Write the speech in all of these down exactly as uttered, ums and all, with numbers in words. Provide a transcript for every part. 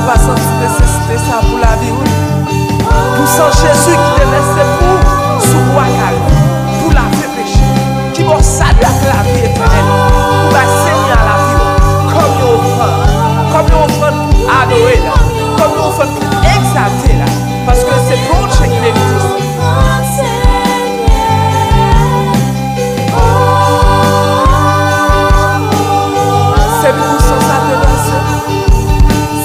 pa santi nesesite sa pou lavi w. Pou san Jezi ki te vèse pou ou sou kwa Kalvari, pou lave peche, ki ba w sali ak lavi etènèl, ou bay Senyè a lavi w kòm yon ofrann, kòm yon ofrann pou adore l, kòm yon ofrann pou egzalte l, paske se Bondye ki merite sa. Se pou san sa te vèse.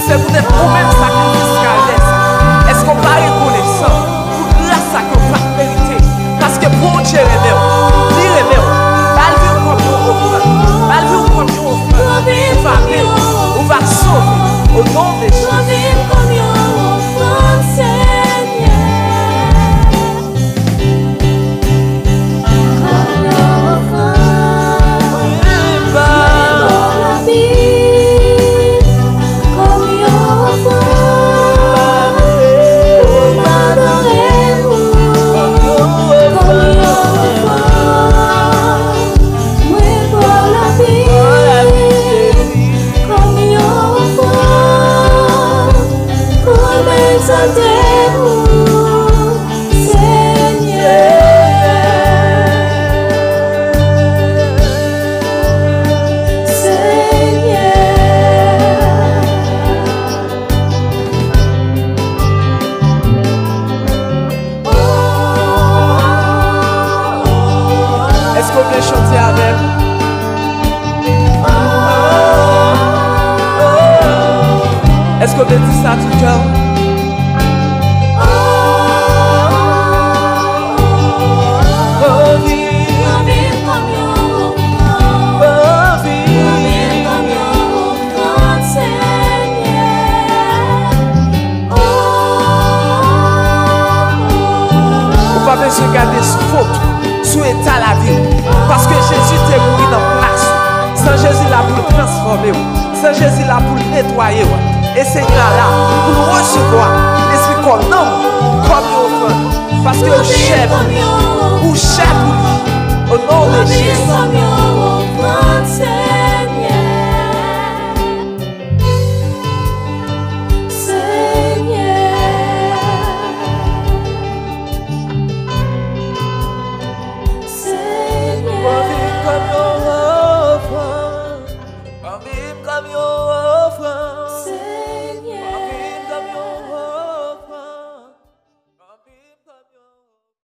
Se poutèt ou menm sakrifis kalvè sa. Èske w pa rekonesan pou gras sa ke w pa t merite? Paske Bondye renmen w. Li renmen w. Ba l vi w kòm yon ofrann. Ba l vi w kòm yon ofrann. Ou va beni. Ou va sove. O non de Jezi. Èske w vle chante avè m? Èske w vle di sa tout kè w? Ou pa bezwen gade sou foto, sou eta lavi w, paske Jezi te mouri nan plas ou. San Jezi la pou l transfòme w. San Jezi la pou l netwaye w. E Senyè a la pou l resevwa lespri kò nanm kòm yon ofrann. Paske ou chè pou li. Ou chè pou li. O non de Jezi.